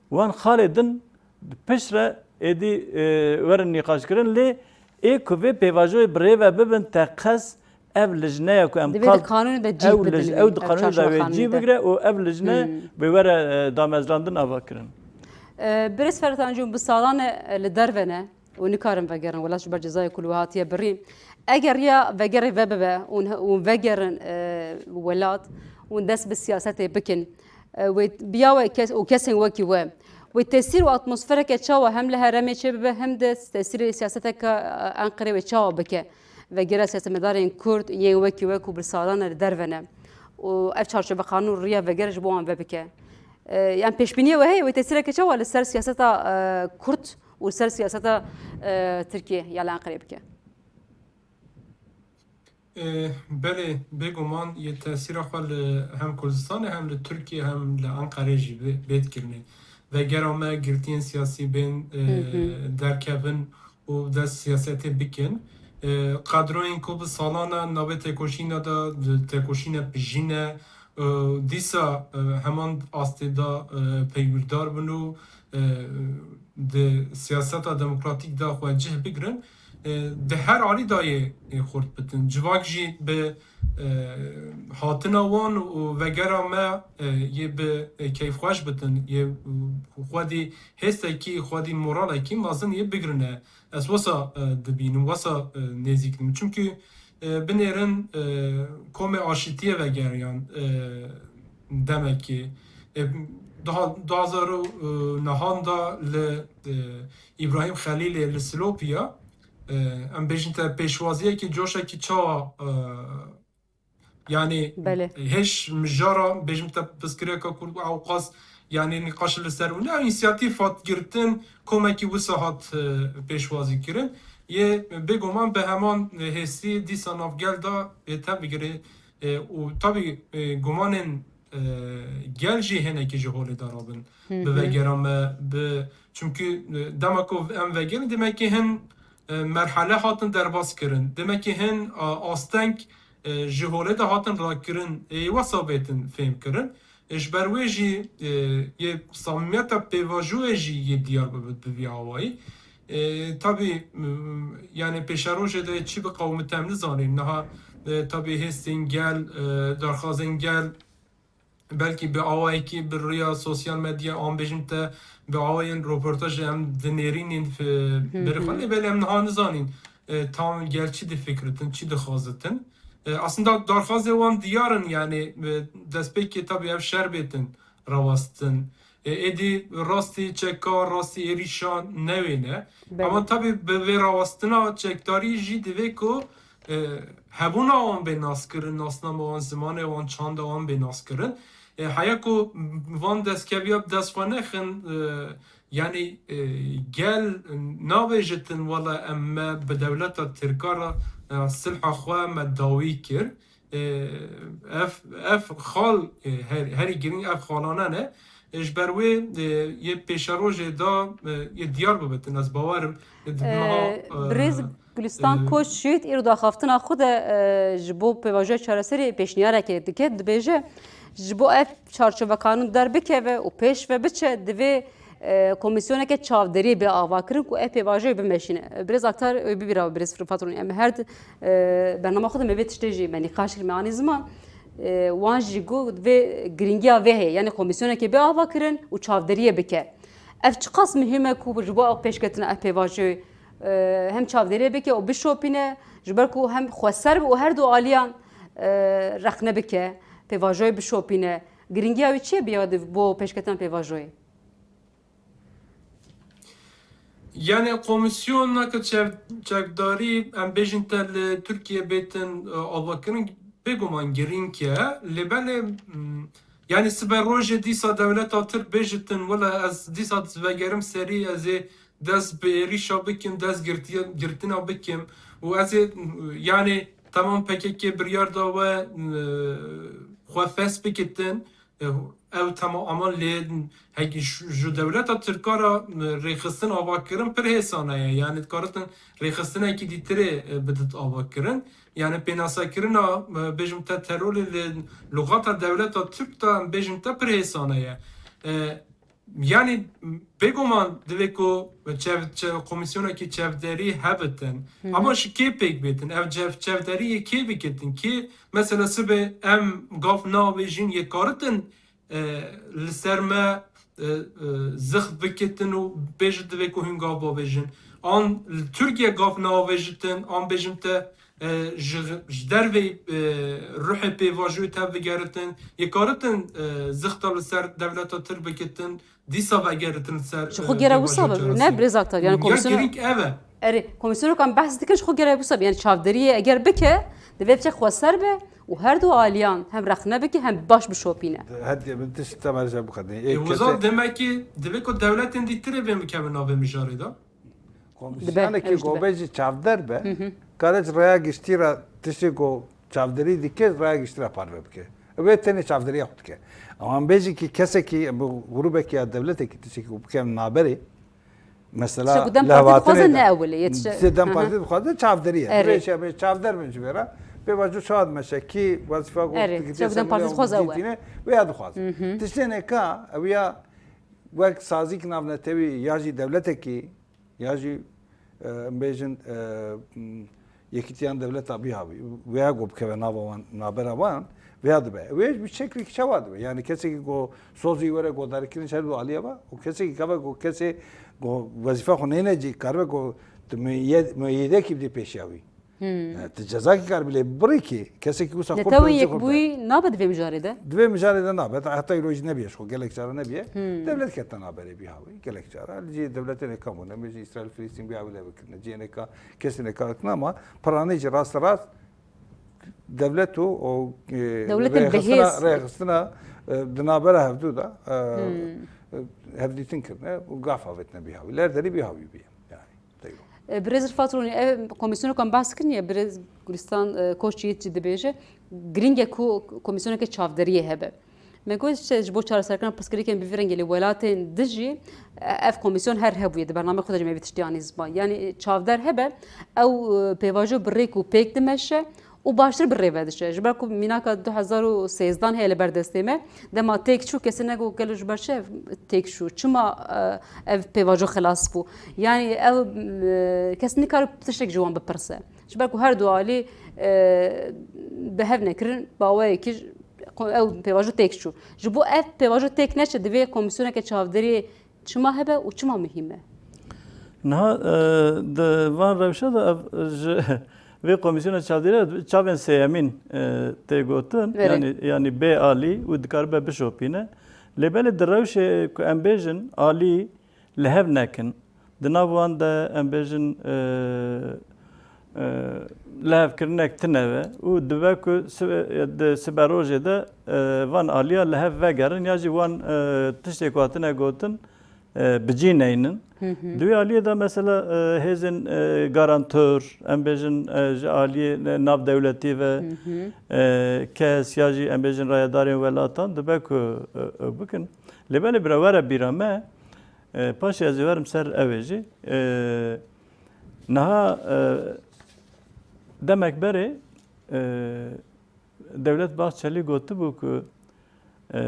wan xalê din piştre êdî, e, werin nîqaşkirin, lê ê ku vê pêvajoyê bi rê ve bibin teqez ev lijneya ku em Divê qal di qanûnê de cih ew lij-, bidin ew wî, di ev qanûnê de çarçowa wê cih qanûnê de. bigre û ev lijne Hmm. bi were, e, damezrandin ava kirin. E, Birêz Ferhat Ancû, bi salan e, e, li derve ne û nikarin vegerin welat ji ber cezayê ku li we hatiye birîn. Eger riya vegerê vebibe û n-, û vegerin, e, welat û dest bi siyasetê bikin, e, wê biya we kes û kesên wekî we, wê tesîr û atmosfereke çawa hem li herêmê çêbibe, hem de tesîrê siyaseteke, e, Enqerê wê çawa bike? Vegera siyasetmedarên Kurd yên wekî we ku bi salan e li derve ne û ev çarçove qanûn riya vegere ji bo wan vebike. E, yan pêşbîniyê we heye, wê tesîreke çawa li ser siyaseta, e, Kurd û li ser siyaseta, e, Tirkiyê ya li Enqerê bike? E, belê, bêguman yê tesîra xwe li hem Kurdistanê hem li Tirkiye hem li Enqerê jî bê-, bê dikirinê. Vegera me girtiyên siyasî bên, e, derkevin û dest siyasetê bikin. E, kadroyên ku bi salan e navê têkoşîna de, di têkoşîne pijî ne, e, dîsa, e, heman astê de, e, peywîrdar bin û, e, di siyaseta demokratîk de xwe cih bigrin, e, di her alî de yê, yê xurt bitin. Civak jî bi, e, hatina wan û vegera me, e, yê bi, e, keyfxweş bitin, yê xwedî hêstekî, xwedî moralekî mezin yê bigrine. Ez wesa, e, dibînim, wesa, e, nêzîk dibînim. Çimkî, e, binêrin, e, komê aşitiyê vegeriyan, e, demekê. E, daha, du hazar û nehan da li, e, Îbrahîm Xelîlê li Silopiya, e, em bêjin te pêşwaziyekî coşekî çawa, e, yanî Belê. hêj mijara, bêjim te piskirêka kurd û ewqas, yanî nîqaş li ser û ne însiyatîf hat girtin, komekî wisa hat, e, pêşwazî kirin. Yê bêguman bi heman hêsî dîsa navgel da, e, tevbigirê, e, û tabî, e, gumanên, e, gel jî hinekî ji holê de rabin. Bi vegera me, bi, çimkî, e, dema ku em vegerin, demekî hin, e, merhale hatin derbas kirin. Demekî hin, a, asteng, e, ji holê de hatin rakirin, ê wesa bêtin fêhm kirin. E, ji ber wê jî, e, yê samimiyeta pêvajoyê jî yê diyar bibe bi vî awayî. E, tabî, m, yanî pêşerojê de çi biqewimit em nizanin. Niha, e, tabî hêstên gel, e, darxazên gel, belkî bi awayekî bi riya sosyal medya an bêjin te bi awayên roportajê em dinêrînin fi-, Hı hı. berê xwe lê belê em niha nizanin, e, tam gel çi difikritin, çi dixwazitin. E, aslında darxazê wan diyar in, yanî, e, destpêkê tabî ev şer bêtin rawestin. E, êdî rastî çeka, rastî êrîşa newê ne. Belê. Ama tabî bi vê rawestina çekdarî jî divê ku, e, hebûna wan bê naskirin, nasnama wan, zimanê wan, çanda wan bê naskirin. E, heya ku van destkeviya bi dest xwe nexin, e, yanî, e, gel nabêjitin, wela em me bi dewleta Tirka re, e, silha xwe me dawî kir. E, ev, ev xal, e, her, herî girîng ev xalane ne. E, ji ber wê, e, yê pêşerojê de, e, yê diyar bibitin. Ez bawerim, e, di E, meha, e, birêz Gulistan e, Koç jî îro di axaftina xwe de, e, ji bo pêvajoya çareserê pêşniyareke dike, dibêje, ji bo ev çarçovekanin derbikeve û pêş ve biçe, divê, e, komîsyoneke çavderiyê bê avakirin ku ev pêvajoyê bimeşîne. Birêz Aktar, e, bibîra birêz Rifat Ronî. Em her di, e, bernama xwe de me vê tiştê jî me nîqaş kir, me anî ziman. E, wan jî got vê girîngiya vê heye, yanî komîsyonekê bê avakirin û çavderiyê bike. Ev çiqas muhîm e ku ji bo ew pêşketina ev pêvajoyê, e, hem çavderiyê bike û bişopîne, ji ber ku hem xweser be û her du aliyan, e, rexne bike, pêvajoyê bişopîne. Girîngiya wî çi ye bi ya di bo pêşketina pêvajoyê? Yani komisyoneke çev-, çekdarî, em bêjin te li Tirkiye bêtin, e, avakirin, bêguman girîng e. Lê belê, m, yani sibe rojê dîsa dewleta Tirk bêjitin, wela ez dîsa vegerim serî, ez ê dest bi êrîşa bikim, dest girtiye-, girtina bikim. Û ez ê, m, yani tamam P K K biryar da we, m, xwe fes bikitin. E, ew tema ama lê hek-, ji, ji dewleta Tirka re, e, rêxistin avakirin pir hêsane ye. Yani dikaritin rêxistinekî dîtirê, e, bidit avakirin. Yani pênasekirina, e, bêjim te terorê li lugata dewleta Tirk de em bêjim te pir hêsane ye. E, yani bêguman divê ku çev-, çev-, komîsyonekî çevderî hebitin. Hı hı. Ama ji kê pêk bêtin? Ev çev-, çevderî yê kê bikitin? Kê, mesela sibê em gav navêjin yê karitin, e, li ser me, e, e, zixt bikitin û bêjin divê ku hûn gav bavêjin. An li Tirkiye gav navêjitin, an bêjin te, e, ji, ji dervê, e, ruhê pêvajoyê te bigeritin, yê karitin, e, zixta li ser dewleta Tirk bikitin, dîsa vegeritin li ser, Ji xwe e, gere wisa pêvajoya be, çareserî. Ne birêz Aktar, yani Ya komisyona girîng ev e. Erê, komîsyonok em behs dikin, ji xwe gere wisa be. Yani çavderiyê eger bike, divê biçe xweser be û her du aliyan hem rexne bike, hem baş bişopîne. Hediye min tişt te mercan bixwe. E, Ê wiza kete- demek ki divê ku dewletên dîtirê bên bikevin navê mijarê de. Dibe, Komisyonekî ew jî dibe. Gobê jî çavder be, Hı hı. kare ji rêya giştî re tiştê ku çavderî dike, raya giştî re parve bike. Wê tenê çavderiya xwe dike. Ama em bêjin ki kesekî, bi grûbekî ya dewletekî tiştekî ku bike naberê, mesela Tiştek ku DEM Partî lehvatine dixwaze de, ne ewil e, yetişe- tiştê DEM Partî dixwaze çavderî ye. Erê. Divê çavê çavder bin ji vê re. Pê vacu çawa dimeşe ki wezîfa ku Erê, tiştek ku DEM Partî dixwaze ew e. Tîne, wê ya dixwaze. Tiştê neka, ew ya wek sazîk navnetewî ya jî dewletekî, ya jî, e, em bêjin, e, m, yekîtiyan dewleta bî habî. Wêya ku bikeve nava wan, nabera wan, wêya dibe. Wê ji şeklî çawa dibe? Yani kesekî ku sozî were guhdarîkirin ji her du aliyê ve û kesekî keve ku kesê ku wezîfa xwe neyne cî, karibe ku tu muye-, mueyedekî bidî pêşiya wî. Hmm. Yani, tu cezakî kar bile birî ki, kesekî wisa xwe Netewên pêwîstî xwe bide. Yekbûyî nabe di vê mijarê de? Di vê mijarê de nabe. Heta îro jî nebiye, ji xwe gelek cara nebiye. Hmm. Dewlet kete naberê bî hawî, gelek cara. Li cihê dewletê neka bûne, em bêjin Îsraîl, Filistîn bî hawî lê bikirine. Cihê neka kesê neka kirine ama piranî jî rast rast dewlet û o, e, Dewletên rêxistina, bihêz. Rêxistina, e, di navbera hevdû de, e, Hmm. e, hevdîtin kirine û gaf avêtine bî hawî. Ler derî bî hawî bîye. Yani. Teyro. E, Birêz Rifat Ronî, ev komîsyonê ku em behs kirin ye, Birêz Gulistan, e, Koç Yiğit jî dibêje, giring e ku komîsyoneke çavderiyê hebe. Me got, işte, ji bo çareserkirina pirsgirêkên bi vî rengê li welatên din jî, e, ev komîsyon her hebûye, di bernameyê xwe de jî me vî tiştî anî ziman. Yani, e, çavder hebe, ew, e, pêvajo bi rêk û pêk dimeşe, û baştir bi rê ve diçe. Ji ber ku mînaka du hezar û sêzdan heye li ber destê me, dema têk çû, kesê negot gelo ji ber çi ev têk çû? Çima, e, ev pêvajo xilas bû? Yani ew, e, kes nikare tiştek ji wan bipirse. Ji ber ku her du alî, e, bi hev nekirin, bi awayekî ji, ew pêvajo têk çû. Ji bo ev pêvajo têk neçe, divê komîsyoneke çavderiyê çima hebe û çima muhîm e? Niha, e, di van rewşa de ev ji vê komîsyona çavdêrê çavên sêyemîn, e, tê gotin, Erê. Yanî, yanî bê alî û dikaribe bişopîne. Lê belê di rewşê ku em bêjin alî li hev nekin, di nav wan de em bêjin, e, e, lihevkirinek tune be û dibe ku sibe-, di siberojê de, e, van aliya li hev vegerin ya jî wan, e, tiştê ku hatine gotin, e, bi cî neynin. Hı hı. Di wê aliyê de mesela, e, hêzên, e, garantor, em bêjin, e, ji aliyê, e, navdewletî ve, Hı hı. e, kes ya jî em bêjin rayedarên welatan dibe ku, e, e, bikin. Lê belê bira were bîra me, e, paşê ez ê werim ser ew ê jî. E, niha, e, demek berê, e, Dewlet Bahçelî gotibû ku, e,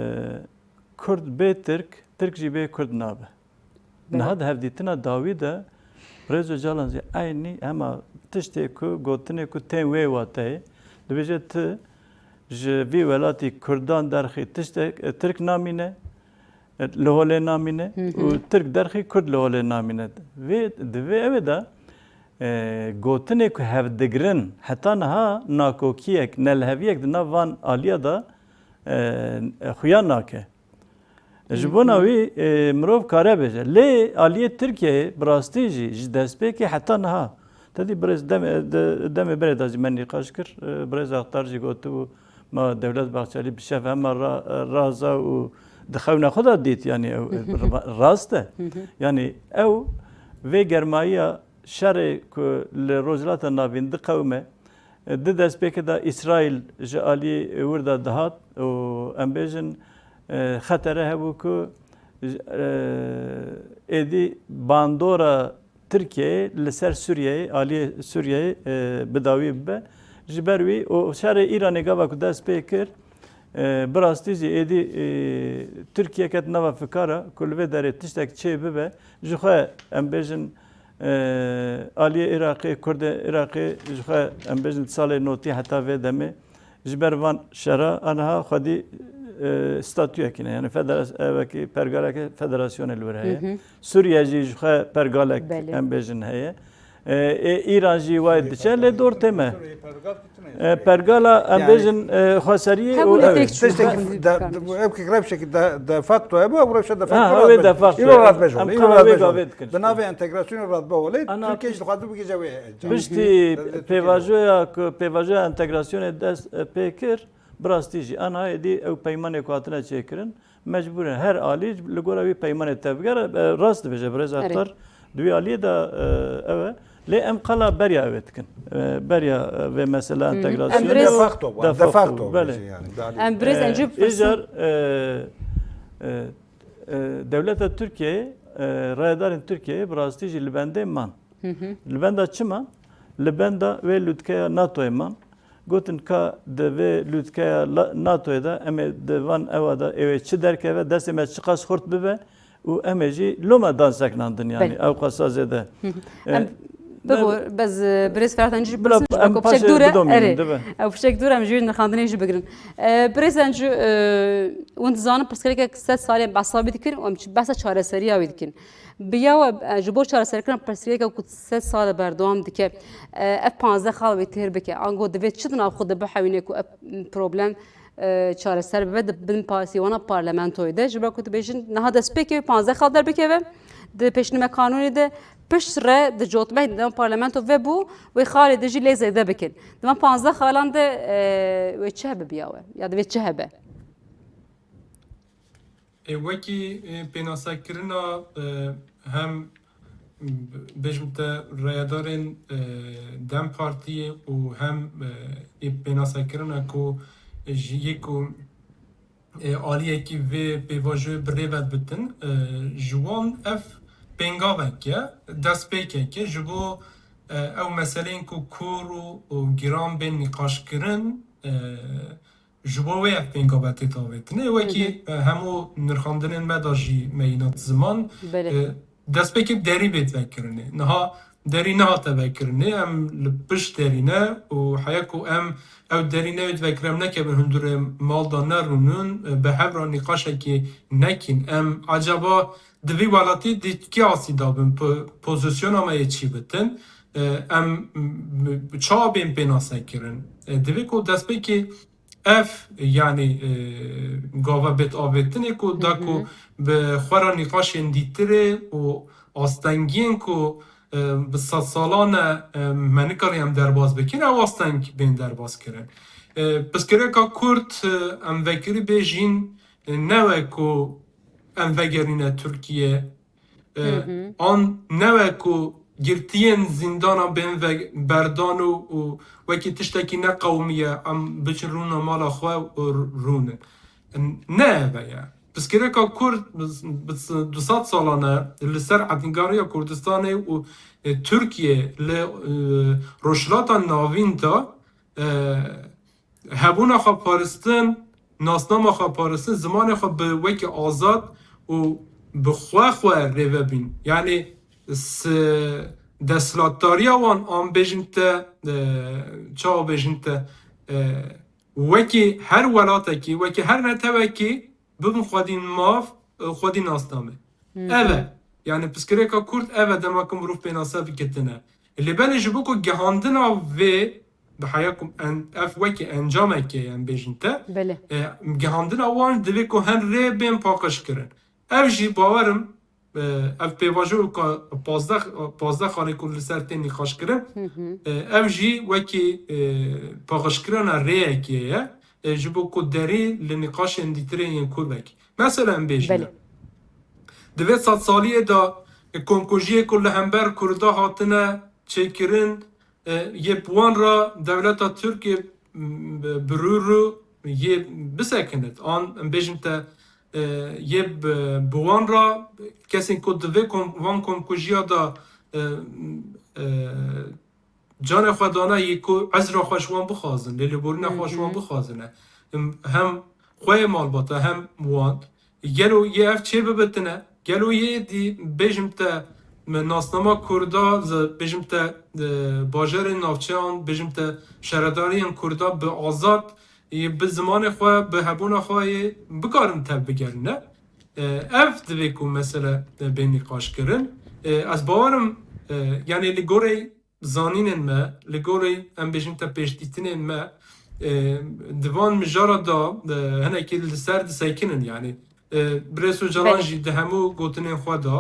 Kurd bê Tirk, Tirk jî bê Kurd nabe. Belê. Niha di hevdîtina dawî de Birêz Ocalan jî eynî hema tiştê ku gotinê ku tên wê wateyê, dibêje tu ji vî welatî Kurdan derxî tiştek, e, Tirk namîne, li holê namîne Hı hı. û Tirk derxî Kurd li holê namîne. Vê, di vê ew ê de, e, gotinê ku hevdigirin, heta niha nakokiyek, neliheviyek di nav van aliya de, e, xuya nake. Ji Hı bona hı. wî, e, mirov kare bêje. Lê aliyê Tirkiyeyê bi rastî jî ji destpêkê heta niha Te dî birêz demê, de-, demê berê de jî me nîqaş kir. E, birêz Axtar jî gotibû, ma Dewlet Bahçelî bi şev hema ra-, raza û di xewna xwe de dît, yanî ew, e, ra-, rast e. Hı hı. Yanî ew vê germayiya şerê ku li Rojhilata Navîn diqewime, e, di destpêkê de Îsraîl ji alî wir de dihat û em bêjin, e, xetere hebû ku, e, êdî bandora Tirkiyeyê li ser Sûriyeyê, aliyê Sûriyeyê, e, bi dawî bibe. Ji ber wî û şerê Îranê gava ku dest pê kir, e, bi rastî jî êdî, e, Tirkiye ket nava fikara ku li vê derê tiştek çê bibe. Ji xwe em bêjin, e, aliyê Iraqê, Kurdê Iraqê ji xwe em bêjin salê notî heta vê demê Ji ber van şera aniha xwedî, e, statuyekî ne. Yani federas-, e, wekî pergaleke federasyonê li wir heye. Hı hı. Sûriye jî ji xwe pergalek Belê. em bêjin heye. E, e, Îran jî wayê diçe lê dor tê me. E, pergala em Yani bêjin, e, xweseriyê Hemû û li ew ê. têk çû. Tiştekî de, de, ev ki rewşekî de, de facto hebû, ew rewşe de facto Ha, ew ê de facto. Îro radbej Em ol, îro tanê wê radbej ol. gavê dikin. Di navê entegrasyonê radbe olê, Ana Tirkiye jî dixwaze bigihîje wê encam. Piştî Hı hı. pêvajoya ku pêvajoya entegrasyonê dest, e, pê kir, bi rastî jî aniha êdî ew peymanê ku hatine çêkirin, mecbûr in her alî li gora wî peymanê tevgere, e, rast dibêje birêz Erê. Axtar, di wî aliyê de, e, ew e. Lê em qala beriya ew ê dikin. E, beriya, e, vê mesela entegrasyonê. De facto, de facto, belê. Em birêz Encû bipirsin. Îcar, e, e, e, dewleta Tirkiyeyê, e, rayedarên Tirkiyeyê bi rastî jî li bendê man. Li benda çi man? Li benda wê lûtkeya NATOyê man. Gotin ka di vê lûtkeya NATOyê de em ê di van ewa de ewê çi derkeve, destê me çiqas xurt bibe û em ê jî loma dan sekinandin, yanî ew qasa zêde. Em bibor, bez birêz Ferhat Encû jî bipirsin, ji ber ku piçek dûr e, erê. Ew piçek dûr e, em jî nirxandinê jî bigirin. Birêz Encû, hûn dizanin pirsgirêkek sed salê em behsa wî dikin û em behsa çareseriya wî dikin. Bi ya we, e, ji bo çareserkirina pirsgirêka ku sed sal e berdewam dike, e, ev panzdeh xal wê têr bike. Ango divê çi di nav xwe de bihewîne ku ev problem, e, çareser bibe di bin pa-, sêwana parlamentoyê de. Ji ber ku dibêjin niha destpêkê wê panzdeh xal derbikeve, di pêşnûme kanûnê de piştre di cotmehê de parlamento vebû, wê xalê de jî lê zêde bikin. Di van panzdeh xalan de, e, wê çi hebe bi ya we? Ya divê çi hebe? Ê, wekî, ê, pênasekirina, e, hem, bêjim te, rayedarên, e, DEM Partiyê û hem, e, ê pênasekirina ku ji yê ku, e, aliyekî vê pêvajoyê bi rê ve bitin, e, ji wan ev pêngavek e, destpêkek e ji bo, e, ew meseleyên ku kor û, û giran bên nîqaşkirin, e, Ji bo wê ev pêngave tê avêtinê. Wekî, e, hemû nirxandinên me de jî me îna di ziman, e, destpêkê derî bêt vekirinê. Niha derî nehate vekirinê, em li pişt derî ne û heya ku em ew derî newêt vekirin, em nekevin hundirê mal de nerûnin, e, bi hev re nîqaşekê nekîn. Em acaba di vî welatî di kî asî de bin, po-, pozisyona me yê çî bitin, e, em, m-, çawa bên pênasekirin? E, divê ku destpêkê Ev, yanî, e, gava bêt avêtinê ku da ku bi xwe re nîqaşên dîtirê û astengiyên ku, e, bi sedsalan e, e, me nikarî em derbas bikin, ew asteng bên derbas kirin. E, pirsgirêka Kurd, e, em vekirî bêjîn, e, ne we ku em vegerîne Tirkiye, E, an newe ku girtiyên zîndana bên ve berdan û, û wekî tiştekî ne qewimî ye, em biçin rûna mala xwe û rûnin. Ne ev e ye. Pirsgirêka Kurd bi, bi du sed salan e li ser edîngariya Kurdistanê û, e, Tirkiye li, e, Rojhilata Navîn de, e, hebûna xwe paristin, nasnama xwe paristin, zimanê xwe bi wekî azad û bi xwe xwe rêve bîn. Yanî s-, desthilatdariya wan an bêjin te, e, çawa bêjin te, e, wekî her welatekî, wekî her netewekî bibin xwedî maf, e, xwedî nasname. Ev e. Yanî pirsgirêka Kurd ev e, dema ku mirov pênase bikitine. Lê belê ji bo ku gihandina vê, bi heya ku en-, ev wekî encamekê ye, em bêjin te, Belê. e, gihandina wan divê ku hin rê bên paqijkirin. Ev jî bawerim, e, ev pêvajo ka pazdeh, pazdeh xalê ku li ser tê nîqaşkirin, e, ev jî wekî, e, paqijkirina rêyekê ye, e, ji bo ku derî li nîqaşên dîtirê yên Kurd vekî. Mesela em bêjin, Belê. di vê sedsaliyê de, e, komkujiyê ku li hember Kurda hatine çêkirin, e, yê bi wan re dewleta Tirkiyê, m, bi rû rû yê bisekinit. An em bêjin te, e, yê bi, bi wan re kesên ku di vê kom, van komkujiya de, e, e, canê xwe dane, yê ku ezra xwe ji wan bixwazin, lêborîna xwe ji wan bixwazine. Em, hem xwe yê malbata, hem wan. Gelo yê ev çê bibitine? Gelo yê dî bêjim te, me nasnama Kurda, ze-, bêjim te, e, bajarên navçeyan, bêjim te şaredariyên Kurda bi azad, yê bi zimanê xwe, bi hebûna xwe yê bikarin tev bigerine? E, ev divê ku mesele, e, bên nîqaşkirin. E, ez bawerim, e, yanî li gorê zanînên me, li gorî em bêjin te pêşdîtinên me, e, di van mijara de, e, hinekî li ser disekinin, yanî, e, Birêz Ocalan Belê. jî di hemû gotinên xwe de,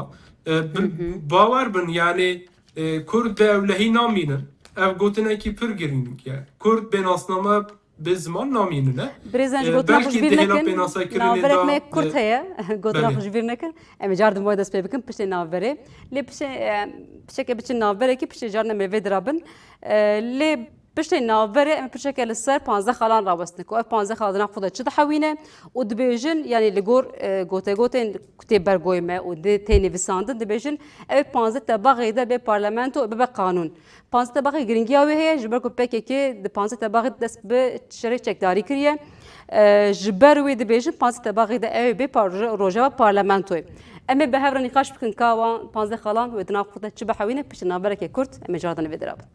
e, bi-, Hı hı. bawer bin, yanî, e, Kurd di ewlehî namînin. Ev gotinekî pir girîng e. Kurd bê nasname bi ziman namînine. Birêzan ji E, gotina xwe belkî ji bîr di hêla nekin. pênasekirinê Navberek de, me kurt e, heye. Gotina belê. Xwe ji bîr nekin. Em ê car din bi we dest pê bikin piştê navberê. Lê piştê, e, pişteke biçin navberekî piştê car em ê vê dirabin. E, lê piştê navberê em ê pişteke li ser panzdeh xalan rawestin ku ev panzdeh xal di nav xwe de çi dihewîne û dibêjin, yanî li gor, e, gotegotên ku tê bergoyê me û dê tê nivîsandin dibêjin ev panzdeh tebaxê de bê parlamento bibe qanûn. Panzdeh tebaxê giringiya wê heye, ji ber ku P K K di panzdeh tebaxê dest bi şerê çekdarî kiriye. E, ji ber wê dibêjin panzdeh tebaxê de ew ê bê par-, rojeva parlamentoyê. Em ê bi hev re nîqaş bikin ka wan panzdeh xalan wê di nav xwe de çi bihewîne, piştî navberekê kurt em ê car din vê dirabin.